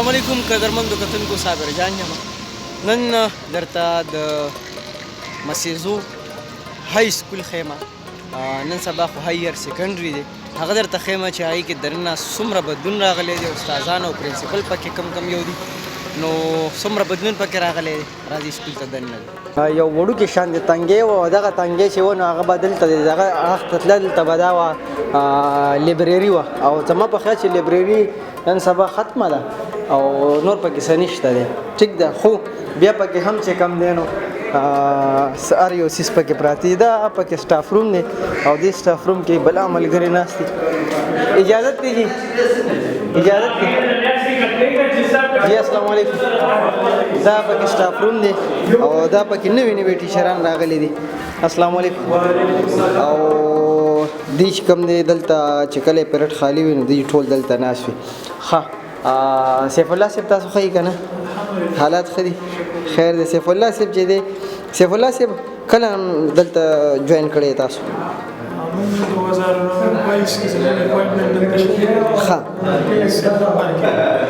السلام علیکم قدرمندو کتونکو، صابر جان یم. نن درته د مسیزو های سکول خیمه، نن سبا خو هایر سیکنډري دی، هغه درته ښیم چې هغې کې دننه څومره بدلون راغلی دی، استادان او پرنسپل پکې کم کم یو دي، نو څومره بدلون پکې راغلی دی. راځي سکول ته دننه دی. یو وړوکی شان د تنګی و، دغه تنګی چې و نو هغه به دلته دی، دغه اړخ ته تله، دلته به دا وه لایبرېري وه، او زما په خیال چې لایبرېري نن سبا ختمه ده او نور پکې څه نشته دی. ټیک ده، خو بیا پکې هم چې کم دی نو هر یو څیز پکې پراته دي. دا پکې سټاف روم دی او دې سټاف روم کې بلا ملګري ناست دي. اجازت دی جی، اجازت دی جی. السلام علیکم. دا پکې سټاف روم دی او دا پکې نوي نوي ټیچران راغلي دي. السلام علیکم. او دی چې کوم دی دلته چې کله پیریډ خالی وي نو دی ټول دلته ناست وي. ښه، سیف الله صاحب، تاسو ښه یې که نه؟ حالات ښه دي؟ خیر دی. سیف الله صاحب چې دی، سیف الله صاحب کله دلته جوین کړی تاسو؟ موږ 2022 کې زموږ اپوینټمنټ دلته شوی. ښه،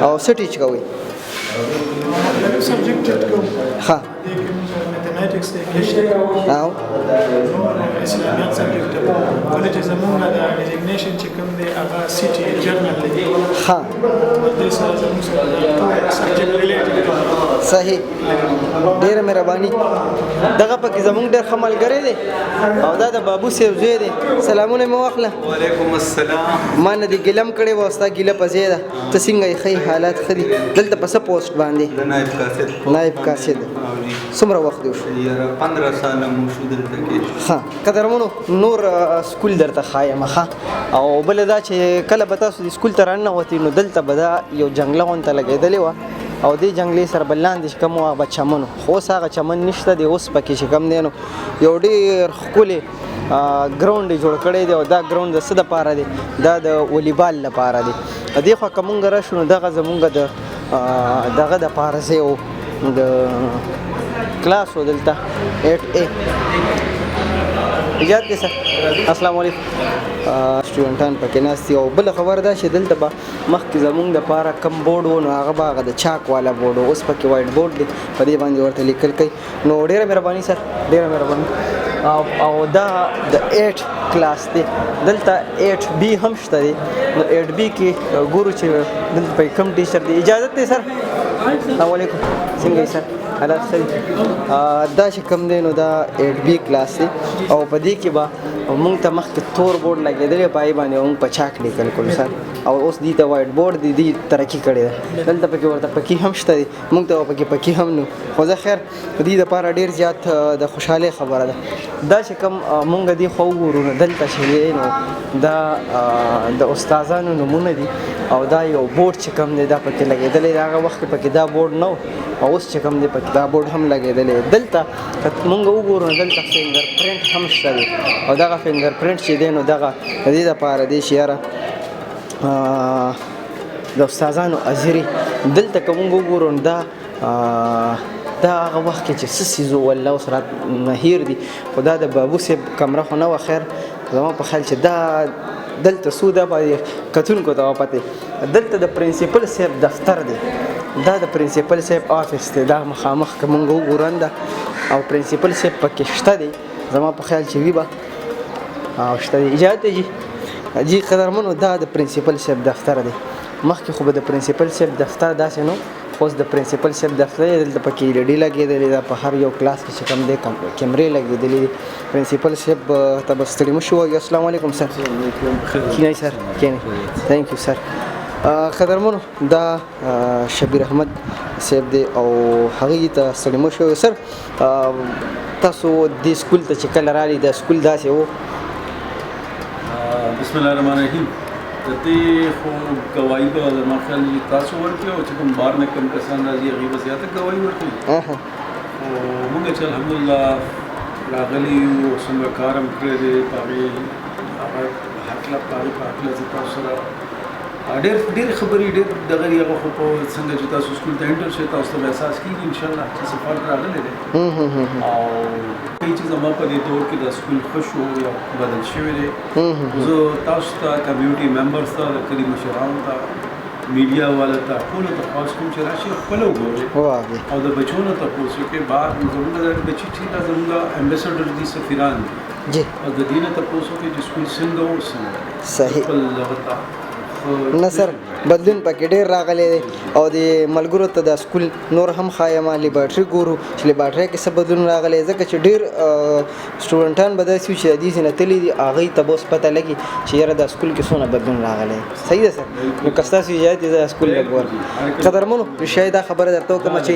او څه ټیچ کوئ؟ مختلف سبجیکټ ټیچ کوم. ښه. دې کې موږ میتھمیټکس دی، انګلیش دی او نور اسلامیات سبجیکټ دی. ولې چې زموږ د ډیزیګنیشن چې کوم دی هغه سیټي جنرال دی. ښه. دې سره زموږ سره ټول سبجیکټ ریلیټډ دی. صحیح، ډیره مهرباني. دغه پکې زمونږ ډېر ښه ملګری دی او دا د بابو صاحب زوی دی. سلامونه مې واخله. وعلیکم السلام. ما نه دې ګیله هم کړې وه، ستا ګیله په ځای ده. ته څنګه یې؟ ښه یې؟ حالات ښه دي؟ دلته په څه پوسټ باندې؟ د نایب قاصد. نایب قاصد. څومره وخت دی وشو؟ یاره، 15 ساله مو شو دلته کې. ښه، قدرمنو، نور سکول درته ښایم. ښه، او بله دا چې کله به تاسو د سکول ته راننوتئ نو دلته به دا یو جنګله غونته لګېدلې وه او دې جنګلې سره به لاندې چې کوم و هغه به چمن و، خو اوس هغه چمن نشته دی. اوس پکې چې کوم دی نو یو ډېر ښکلی ګراوند یې جوړ کړی دی، او دا ګراوند د څه دپاره دی؟ دا د والیبال لپاره دی. دې خوا که مونږ راشو نو دغه زمونږ د دغه دپاره ځای و، د کلاس و دلته 8 ای. اجازت دی سر؟ السلام علیکم. سټوډنټان پکې ناست دي. او بله خبره دا چې دلته به مخکې زمونږ دپاره کم بورډ و نو هغه به هغه د چاک والا بورډ و، اوس پکې وایټ بورډ دی، په دې باندې ورته لیکل کوي. نو ډېره مهرباني سر، ډېره مهرباني. او دا د 8 کلاس دی، دلته 8 بي هم شته دی. نو 8 بي کې ګورو چې دلته پکې کوم ټیچر دی. اجازت دی سر؟ السلام علیکم. څنګه یې سر؟ حالات ښه دي؟ دا چې کوم دی نو دا 8 بي کلاس دی، او په دې کې به مونږ ته مخکې تور بورډ لګېدلی، په هغې باندې مونږ په چاک لیکل کولو سر، او اوس دې ته وایټ بورډ دی، دې ترقي کړې ده. دلته پکې ورته پکې هم شته دی، مونږ ته پکې پکې هم نو، خو زه خیر دې دپاره ډېر زیات د خوشحالۍ خبره ده. دا چې کوم مونږ دې خوا وګورو نو دلته چې دی نو دا د استادانو نومونه دي، او دا یو بورډ چې کوم دی دا پکې لګېدلی دی. هغه وخت کې پکې دا بورډ نه و، او اوس چې کوم دی پکې دا بورډ هم لګېدلی. دلته که مونږ وګورو نو دلته فینګر پرنټ هم شته دی، او دغه فینګر پرنټ چې دی نو دغه د دې دپاره دی چې یاره د استادانو حاضري. دلته که مونږ وګورو نو دا هغه وخت کې چې څه څیز و، والله اوس رانه هېر دي، خو دا د بابو صاحب کمره خو نه وه. خیر، زما په خیال چې دا دلته څو دا باندې کتونکو ته پتې. دلته د پرنسپل صاحب دفتر دی، دا د پرنسپل صاحب آفس دی. دا مخامخ که مونږ وګورو ده، او پرنسپل صاحب پکې شته دی، زما په خیال چې وي به او شته دی. اجازه دی جی؟ جی قدرمنو، دا د پرنسپل صاحب دفتر دی. مخکې خو به د پرنسپل صاحب دفتر داسې نو، خو اوس د پرنسپل صاحب دفتر دی. دلته پکې ال ډي لګېدلې ده، په هر یو کلاس کې چې کوم دی کیمرې لګېدلې دي. پرنسپل صاحب ته به ستړي مه شو. السلام علیکم سر. کښېنئ سر، کښېنئ. Thank you sir. قدرمنو، دا شبیر احمد صاحب دی او هغې ته ستړي مه شو. سر، تاسو دې سکول ته چې کله راغلي دا سکول داسې و؟ بسم الله الرحمن الرحیم. د دې خو ګواهي به زما خیال وي تاسو ورکړي، او چې کوم بار نه کوم کسان راځي هغوی به زیاته ګواهي ورکوي. خو موږ چې الحمدلله راغلي یو، څومره کار هم کړی دی په هغې، هغه هکله په هغې په هکله زه تاسو سره ډېر ډېر خبرې ډېر دغه دي. هغه خو په څنګه چې تاسو سکول ته انټر شئ تاسو ته به احساس کېږي انشاءالله چې څه فرق راغلی دی. او کوي چې زما په دې دور کې دا سکول ښه شو یا بدل شوی دی. زه تاسو ته، کمیونټي ممبرز ته، د کلي مشرانو ته میډیا والا ته ټولو ته خواست کوم چې راشي خپله وګورئ او د بچو نه تپوس وکړئ. بار زموږ د بچي چې دا زموږ امبیسډر دي، سفیران دي، او د دې نه تپوس وکړئ چې سکول څنګه و څنګه صحیح خپل دغه ته. نه سر، بدلون پکې ډېر راغلی دی او د ملګرو ته د سکول نور هم ښایم. لیبارټري ګورو چې لیبارټري کې څه بدلون راغلی، ځکه چې ډېر سټوډنټان به داسې وي چې د دې ځای نه تللي دي، هغوی ته به اوس پته لګي چې یاره دا سکول کې څونه بدلون راغلی. صحیح ده سر؟ نو که ستاسو اجازه وي زه سکول لږ ګورم. قدرمنو شاید دا خبره درته وکړم چې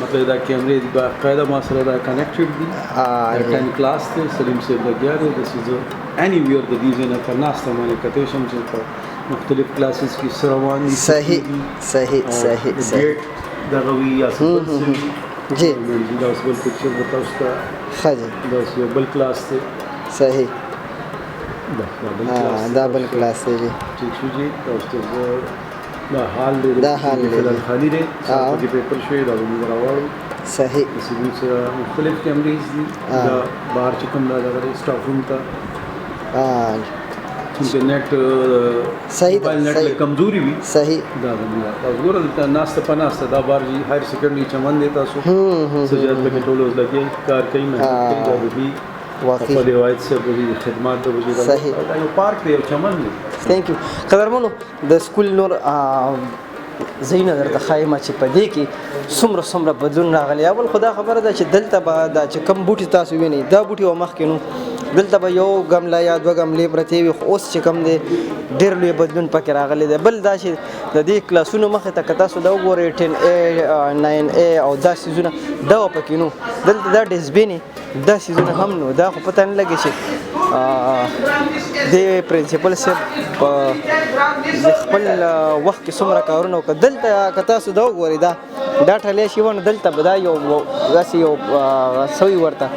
مطلب دا کیمرې دي باقاعده ما سره دا connected دي. 10 کلاس دی، سلیم صاحب لګیا دی. داسې زه اني ویر د دې ځای نه په ناسته باندې کتی شم چې په مختلف classes کې څه روان دي. صحیح صحیح صحیح صحیح. ګیټ دغه وي یا څه بل څه وي. جی دا اوس بل picture به تاسو ته. ښه جی. دا اوس یو بل کلاس دی. صحیح. دا بل کلاس، دا بل کلاس دی جی. ټیک شو جی. دا اوس ته دا حال دی، دا حال دی، فلحال خالی دی، پکې پیپر شوی، دا به موږ راواړو. صحیح. داسې موږ سره مختلف کیمرېز دي. دا بهر چې کوم دا دغه دی staff room ته، چې نت صحیح موبایل نت کمزوري وي. صحیح. دا زموږ تاسو ګوره دلته ناسته په ناسته دا بار جی higher secondary چمن دی، تاسو سجاد پکې ټول اوس لګي کار کوي، محنت کوي. دا به واقعي خپل روایت سره د خدمات د وجې دا یو پارک دی، یو چمن دی. thank you. قدرمنو د سکول نور ځایونه درته ښایم چې په دې کې څومره څومره بدلون راغلی. اول خو دا خبره ده چې دلته به دا چې کوم بوټي تاسو وینئ دا بوټي به مخکې نو دلته به یو ګمله یا دوه ګملې پرتې وي، خو اوس چې کوم دی ډېر لوی بدلون پکې راغلی دی. بل دا چې د دې کلاسونو مخې ته که تاسو دا وګورئ 10 A 9 A او دا څیزونه دا به پکې نو دلته دا ډسبینې دا څیزونه هم نو دا خو پته نه لګي چې د پرنسپل صاحب په خپل وخت کې څومره کارونه وکړه. دلته که تاسو دا وګورئ دا دا ټلی شي ونه دلته به دا یو داسې یو سوی ورته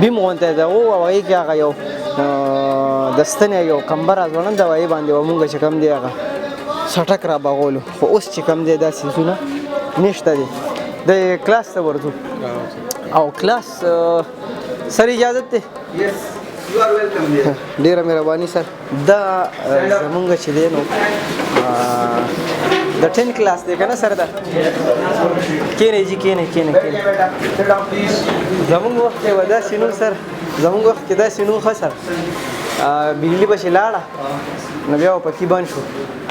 بیم غونتی ده او هغې کې هغه یو د ستنې یو کمبر راځوړند وه، هغې باندې به مونږ چې کوم دی هغه څټک را بغولو، خو اوس چې کوم دی دا څیزونه نشته دی. د کلاس ته ورځو او کلاس سر اجازت دی؟ Yes, you are welcome here. ډیره مهرباني سر. دا زمونږ چې دی نو د 10 کلاس دی که نه سر؟ دا کښېنئ جي، کښېنئ کښېنئ کښېنئ. زمونږ وخت کې به داسې نو سر، زمونږ وخت کې داسې نو ښه سر، بجلي به چې لاړه نو بیا به پکې بند شو.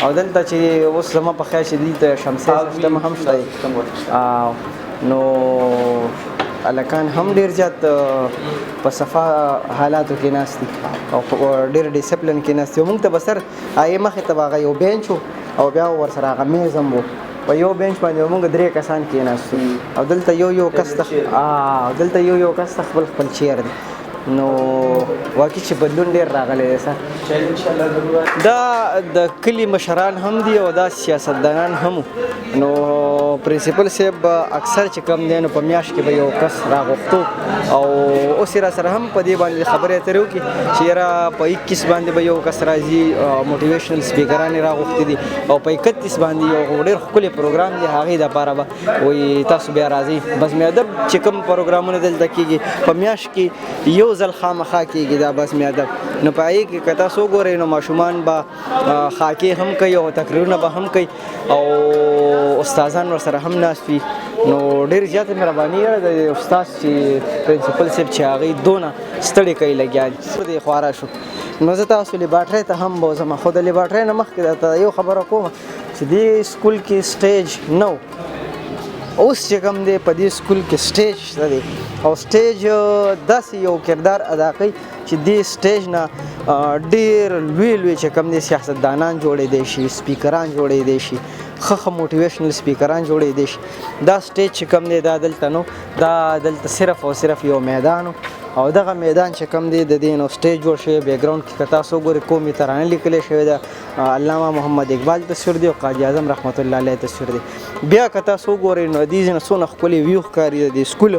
او دلته چې اوس زما په خیال چې دلته شمسي سیستم هم شته نو هلکان هم ډېر زیات په صفا حالاتو کې ناست دي او ډېر discipline کې ناست دي. مونږ ته به سر هغې مخې ته به هغه یو bench و او بیا ورسره هغه میز هم و، په یو bench باندې به مونږ درې کسان کېناستو او دلته یو یو کس ته دلته یو یو کس ته خپل خپل chair دی. نو واقعي چې بدلون ډېر راغلی دی سر. دا د کلي مشران هم دي او دا سیاستدانان هم. نو پرنسپل صاحب به اکثر چې کوم دی نو په میاشت کې به یو کس راغوښتو او اوس یې راسره هم په دې باندې خبرې اترې وکړي چې یاره په 21 باندې به یو کس راځي، motivational سپیکران یې راغوښتي دي او په 31 باندې یو ډېر ښکلی پروګرام دی، هغې دپاره به وایي تاسو بیا راځئ. بزم ادب چې کوم پروګرامونه دلته کېږي په میاشت کې یو ځل خامخا کېږي دا بزم ادب. نو په هغې کې که تاسو وګورئ نو ماشومان به خاکې هم کوي او تقریرونه به هم کوي او استادان ورسره هم ناست وي. نو ډېر زیاته مهرباني ده د استاد چې پرنسپل صاحب چې هغوی دونه ستړي کوي لګیا دي. دې خوا راشو نو زه تاسو لیبارټرۍ ته هم بوځم، خو د لیبارټرۍ نه مخکې درته یو خبره کوم چې دې سکول کې stage نه و. اوس چې کوم دی په دې سکول کې stage شته دی او stage داسې یو کردار ادا کوي چې دې stage نه ډېر لوی لوی چې کوم دی سیاستدانان جوړېدی شي، سپیکران جوړېدی شي، ښه ښه motivational سپیکران جوړېدی شي. دا stage چې کوم دی دا دلته نو دا دلته صرف او صرف یو میدان و او دغه میدان چې کوم دی د دې نو stage جوړ شوی. background کې که تاسو وګورئ قومي ترانه لیکلی شوې ده، علامه محمد اقبال تصویر دی او قاضي اعظم رحمت الله علیه تصویر دی. بیا که تاسو وګورئ نو دې ځای نه څونه ښکلی view ښکاري د دې سکول.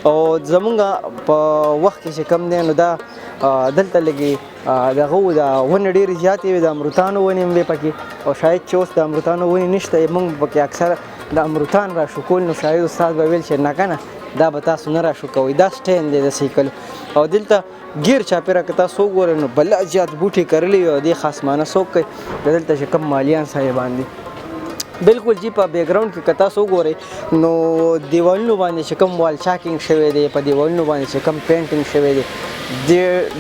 او زمونږ په وخت کې چې کوم دی نو دا دلته لږې دغه و، دا ونې ډېرې زیاتې وې، د امروتانو ونې هم وې پکې او شاید چې اوس د امروتانو ونې نشته، موږ پکې اکثره د امروتان را شوکول. نو شاید استاد به ویل چې نه که نه دا به تاسو نه را شوکوئ، دا stand دی د سایکل. او دلته ګیر چاپېره که تاسو وګورئ نو بلا زیات بوټي کرلي او دې خاصمانه څوک کوي، دلته چې کوم مالیان صاحبان دي. بالکل جی په بیکګراوند کې که تاسو وګورئ نو دیوالونو باندې چې کوم وال چاکینګ شوی دی، په دیوالونو باندې چې کوم پینټینګ شوی دی،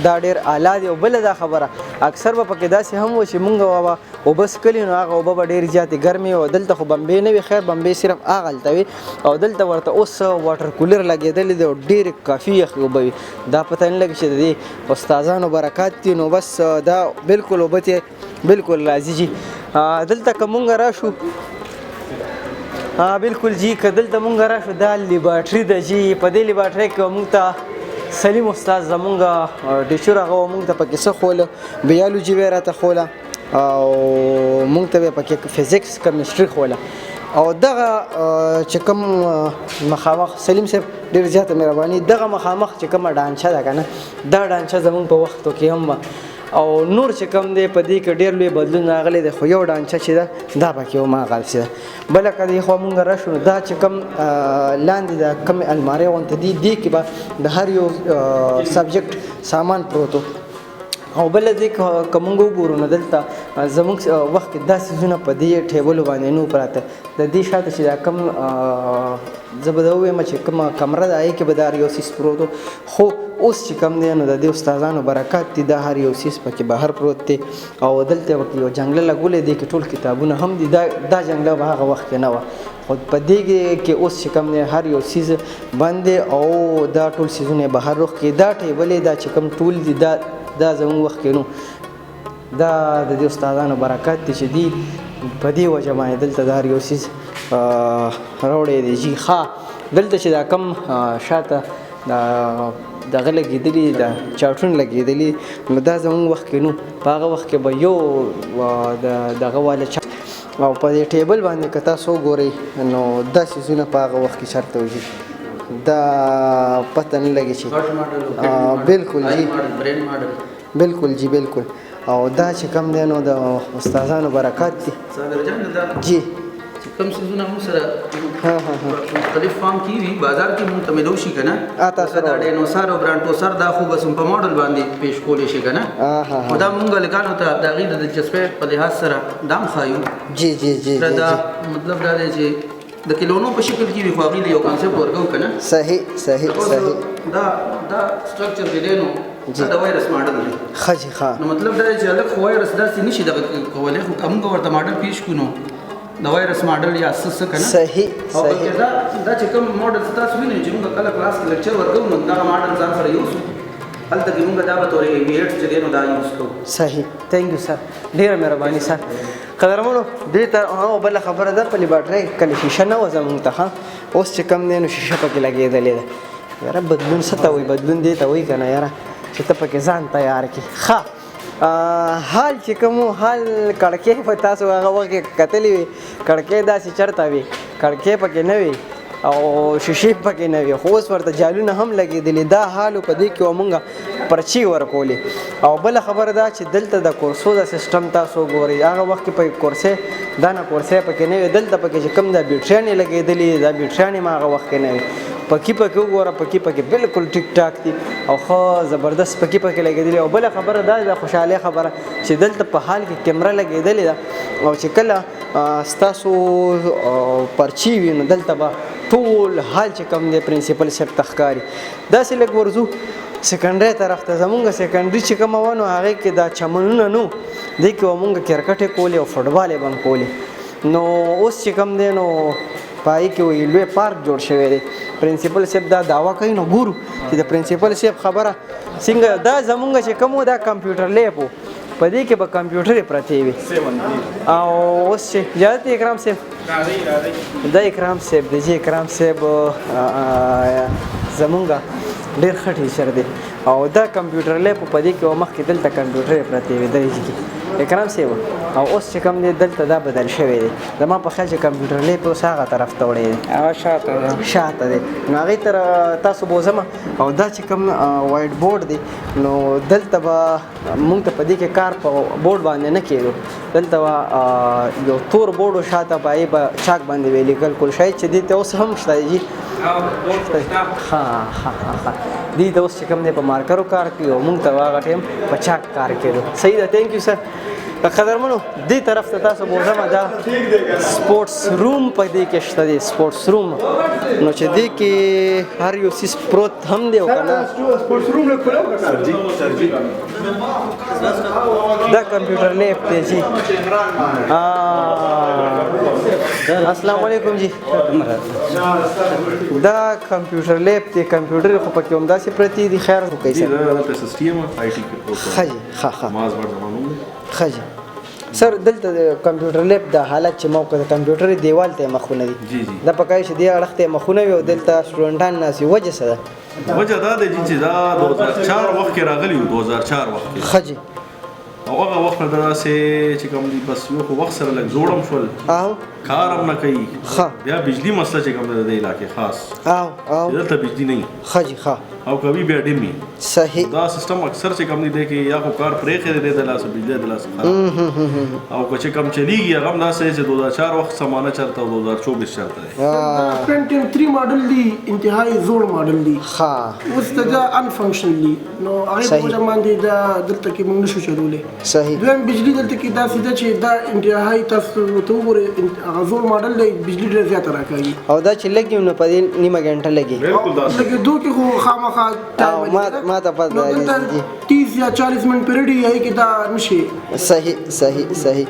دا ډېر اعلی دی. او بله دا خبره اکثر به پکې داسې هم و چې مونږ به اوبه څښلې نو هغه اوبه به ډېرې زیاتې ګرمې، او دلته خو بمبې نه وي، خیر بمبې صرف هغلته وي، او دلته ورته اوس واټر کولر لګېدلی دی او ډېرې کافي یخې اوبه وي. دا پته نه لګي چې د دې استادانو برکات دي، نو بس دا بالکل اوبه ته بالکل راځي جي. دلته که مونږ راشو، بالکل جی که دلته مونږ راشو دا لیبارټري ده جی. په دې لیبارټري کې مونږ ته سلیم استاد زمونږ ټیچر هغه مونږ ته پکې څه ښوله، بیولوژي به یې راته ښوله او مونږ ته به یې پکې فزکس کیمسټري ښوله. او دغه چې کوم مخامخ سلیم صاحب ډېر زیاته مهرباني، دغه مخامخ چې کومه ډانچه ده که نه، دا ډانچه زمونږ په وختو کې هم وه، او نور چې کوم دی په دې کې ډېر لوی بدلون راغلی دی، خو یو ډانچه چې ده دا پکې هماغسې ده. بله که دې خوا مونږ راشو نو دا چې کوم لاندې دا کومې المارۍ غونته دي، دې کې به د هر یو سبجیکټ سامان پروت و. او بله دې که مونږ وګورو نو دلته زمونږ وخت کې دا څیزونه په دې ټیبلو باندې نه وو پراته. د دې شاته چې دا کوم زه به دا ووایم چې کومه کمره ده هغې کې به دا هر یو څیز پروت و، خو اوس چې کوم دی نو د دې استادانو برکات دي، دا هر یو څیز پکې بهر پروت دی. او دلته پکې یو جنګله لګولې دی کې ټول کتابونه هم دي. دا جنګله به هغه وخت کې نه وه، خو په دې کې اوس چې کوم دی هر یو څیز باندې او دا ټول څیزونه یې بهر روخ کې. دا ټیبلې دا چې کوم ټول دي دا زموږ وخت کې نو دا د دې استادانو برکات دي چې دي په دې وجه باندې دلته دا هر یو څیز راوړی دی جي. ښه دلته چې دا کوم شاته دا دغه لګېدلي دا چاټونه لګېدلي نو دا زموږ وخت کې نو په هغه وخت کې به یو دغه والا چا او په دې ټیبل باندې که تاسو وګورئ نو دا څیزونه په هغه وخت کې چېرته وځي دا پته نه لګي چې بالکل جی، بالکل جی، بالکل. او دا چې کوم دی نو د استادانو برکات دي جی. چې کوم څیزونه موږ سره مختلف فارم کې وي بازار کې موږ ته ملو شي که نه، دا ډینوسار او برانټوسار دا خو بس په ماډل باندې پیش کولی شي که نه، خو دا موږ هلکانو ته د هغې د دلچسپۍ په لحاظ سره دا هم ښایو جی جی جی. دا مطلب دا دی چې د کلونو په شکل کې وي، خو هغې له یو کانسپټ ورکوو که نه. صحیح صحیح صحیح. دا دا سټرکچر چې دی نو دا د وایرس ماډل دی. ښه جي، ښه. نو مطلب دا دی چې هلک خو وایرس داسې نه شي دغه کولی، خو که موږ ورته ماډل پیش کړو نو د وایرس ماډل یا څه څه که نه. صحیح صحیح. دا دا چې کوم ماډل تاسو وینئ چې موږ کله کلاس کې لیکچر ورکوو نو دغه ماډل ځان سره یوسو، هلته کې موږ دا به تورې ویټس چې دی نو دا یوز کوو. صحیح، thank you sir, ډېره مهرباني سر. قدرمنو دې ته بله خبره ده، په لیبارټرۍ کې کله شیشه نه وه زموږ ته، ښه اوس چې کوم دی نو شیشه پکې لګېدلې ده. یاره بدلون څه ته وایي؟ بدلون دې ته وایي که نه یاره چې ته پکې ځان تیار کړې. ښه حال چې کوم حال کړکۍ په تاسو هغه وخت کې کتلې وي، کړکۍ داسې چېرته وي، کړکۍ پکې نه وي او شیشې پکې نه وي، خو اوس ورته جالونه هم لګېدلي. دا حال په دې کې مونږ پرچې ورکولې. او بله خبره دا چې دلته د کورسو د سیستم تاسو وګورئ، هغه وخت کې په کورسې دا نه کورسې پکې نه وي، دلته پکې چې کوم دا بیټریانې لګېدلي، دا بیټریانې ما هغه وخت کې نه وي. پکې پکې وګوره، پکې پکې بالکل ټیک ټاک دي او ښه زبردست پکې پکې لګېدلي. او بله خبره دا ده، خوشحالۍ خبره چې دلته په حال کې کیمره لګېدلې ده، او چې کله ستاسو پرچې وي نو دلته به ټول حال چې کوم دی پرنسپل صاحب ته ښکاري. داسې لږ ورځو سیکنډري طرف ته. زمونږ سیکنډري چې کومه وه نو هغې کې دا چمنونه نو، دې کې به مونږ کرکټ یې کولې او فوټبال یې به هم کولې. نو اوس چې کوم دی نو په هغې کې وایي لوی پارک جوړ شوی دی. پرنسپل صاحب دا دعوه کوي، نو ګورو چې د پرنسپل صاحب خبره څنګه. دا زمونږ چې کوم و دا کمپیوټر لیب و، په دې کې به کمپیوټرې پرتې وي. او اوس چې اجازت دی اکرام صاحب، دا اکرام صاحب دی جی. اکرام صاحب زمونږ ډېر ښه ټیچر دی. او دا کمپیوټر لیب په دې کې مخکې دلته کمپیوټرې پرتې وي دی کې اکرام صاحب. او اوس چې کوم دی دلته دا بدل شوی دی، زما په خیال چې کمپیوټر لیب اوس هغه طرف ته وړی دی، هغه شاته دی، شاته دی. نو هغې تر تاسو بوځمه. او دا چې کوم وایټ بورډ دی نو دلته به مونږ ته په دې کې کار په بورډ باندې نه کېدو، دلته به یو تور بورډ و شاته به یې به چاک باندې به یې لیکل کول. شاید چې دې ته اوس هم شته جي. ښه ښه ښه ښه. دې ته اوس چې کوم دی په مارکرو کار کوي او مونږ ته هغه ټایم په چاک کار کېدو. صحیح ده، thank you sir. قدرمنو دې طرف ته تاسو بوزم، دا سپورټس روم په دې کې شته دی، سپورټس روم. نو چې دې کې هر یو څیز پروت هم دی او که نه دا کمپیوټر لیب دی جی. السلام علیکم جی. دا کمپیوټر لیب دی، کمپیوټر خو پکې همداسې پرتې دي. خیر وکړئ سر. ښه جي، ښه ښه ښه جي سر. دلته د کمپیوټر لیب د حالت چې موقع د کمپیوټر دیوال ته مخونه دي، دا پکای چې دې اړخ ته مخونه وي او دلته سټوډنټان ناست وي. وجه څه ده؟ وجه دا ده چې دا 2004 وخت کې راغلی و، 2004 وخت کې. ښه جي. او هغه وخت نه داسې چې کوم دي بس یو خو وخت سره لږ زوړ هم شول، کار هم نه کوي. ښه. بیا بجلي مسله چې کوم ده د دې علاقې خاص، او دلته بجلي نه وي. ښه جي، ښه. او کوي بیا ډیم وي. صحیح. دا سیستم اکثر چې کوم دی دی کې یا خو کار پرېښی دی د لاسه، بجلی د لاسه خراب، او که چې کوم چلیږي هغه هم داسې چې 2004 وخت زمانه چېرته او 2024 چېرته دی. پینټیم 3 ماډل دی، انتهایی زوړ ماډل دی. ښه. اوس دا ان فنکشنل دی، نو هغې په وجه باندې دا دلته کې موږ نشو چلولی. صحیح. دویم بجلی دلته کې داسې ده چې دا انتهایی تاسو ته وګورئ، هغه زوړ ماډل دی، بجلی ډېره زیاته راکاږي. او دا چې لګي نو په دې نیمه ګنټه لګي. بالکل داسې لګېدو کې خو خامخا ما ته پته ده 30 یا 40 منټ پیریډ یې کې دا نشي. صحیح صحیح صحیح.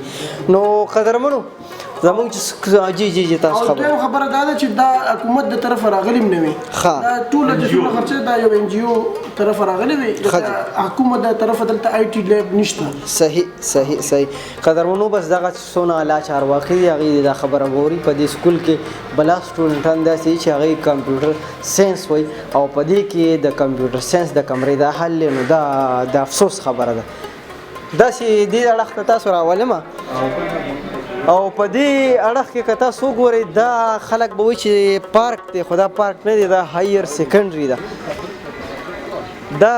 نو قدرمنو زمونږ چې جی جی جی تاسو خبره او خبره دا ده چې دا حکومت د طرفه راغلی نه وي، دا ټوله چې څومره خرچه دا یو این جی او طرفه راغلی وي، حکومت د طرفه دلته آی ټي لیب نشته. صحیح صحیح صحیح. قدرمنو بس دغه څونه اعلی چارواکي دي هغې دا خبره ووري. په دې سکول کې بلا سټوډنټان داسې چې هغې کمپیوټر ساینس وایي او په دې کې د کمپیوټر ساینس د کمرې دا حل دی، نو دا د افسوس خبره ده. داسې دې اړخ ته تاسو راولمه او په دې اړخ کې که تاسو وګورئ دا خلک به وایي چې پارک دی، خو دا پارک نه دی، دا هایر سیکنډري ده. دا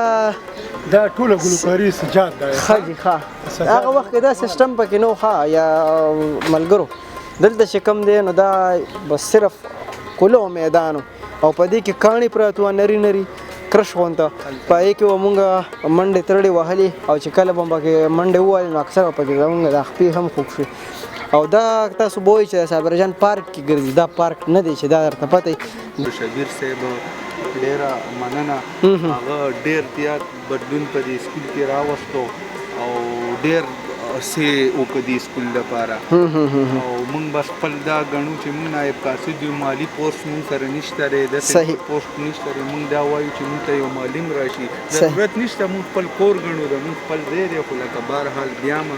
دا ټوله ګلوکاري سجاد ده. ښه جي، ښه. هغه وخت کې دا سیستم پکې نه و. ښه یا ملګرو دلته چې کوم دی نو دا بس صرف کلو میدان او په دې کې کاڼي پراته وه، نري نري کرش غونته په هغې کې به مونږ منډې ترړې وهلې او چې کله به پکې منډې ووهلې نو اکثره پکې زمونږ دا خپې هم خوږ شوې. او دا تاسو به وایئ چې د صابرجان پارک کې ګرځي، دا پارک نه دی چې دا درته پته وي. شبیر صاحب ډېره مننه، هغه ډېر زیات بدلون په دې سکول کې راوستو او ډېر څه وکړه دې سکول لپاره. او موږ بس خپل دا ګڼو چې موږ نایب قاصد یو، مالي پوسټ موږ سره نشته دی، داسې پوسټ نشته دی. موږ دا وایو چې موږ ته یو معلم راشي، ضرورت نشته، موږ خپل کور ګڼو، دا موږ خپل ځای دی. خو لکه بهرحال بیا ما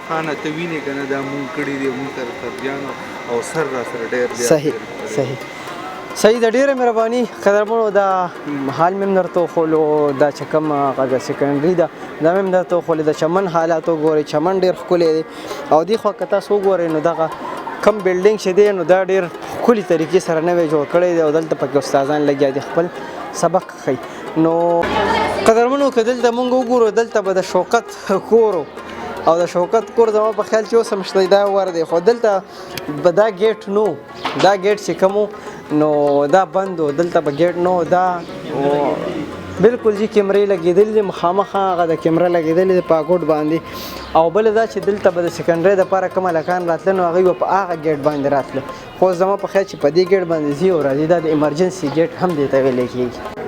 خانه ته وینې که نه، دا موږ کړي دي، موږ سره سرجان او سر را سره ډېر زیات. صحیح صحیح صحیح ده. ډېره مهرباني قدرمنو. دا حال مې هم درته وښولو، دا چې کوم هغه د سیکنډري ده دا مې هم درته وښولې. د چمن حالات وګورئ، چمن ډېر ښکلی دی. او دې خوا که تاسو وګورئ نو دغه کوم بلډینګ چې دی نو دا ډېر ښکلي طریقې سره نوی جوړ کړی دی او دلته پکې استادان لګیا دي خپل سبق ښیي. نو قدرمنو که دلته مونږ وګورو دلته به د شوکت کور او د شوکت کور زما په خیال چې اوس هم شته، دا ور دی، خو دلته به دا ګیټ نو، دا ګیټ چې کوم نو دا بند و، دلته به ګیټ نو. دا بالکل جی کیمرې لګېدلې دي، مخامخ هغه د کیمره لګېدلې ده په ګوټ باندې. او بله دا چې دلته به د سیکنډرۍ دپاره کوم هلکان راتله نو هغوی به په هغه ګیټ باندې راتله، خو زما په خیال چې په دې ګیټ باندې ځي او راځي، دا د ایمرجنسي ګیټ هم دې ته ویلی کېږي.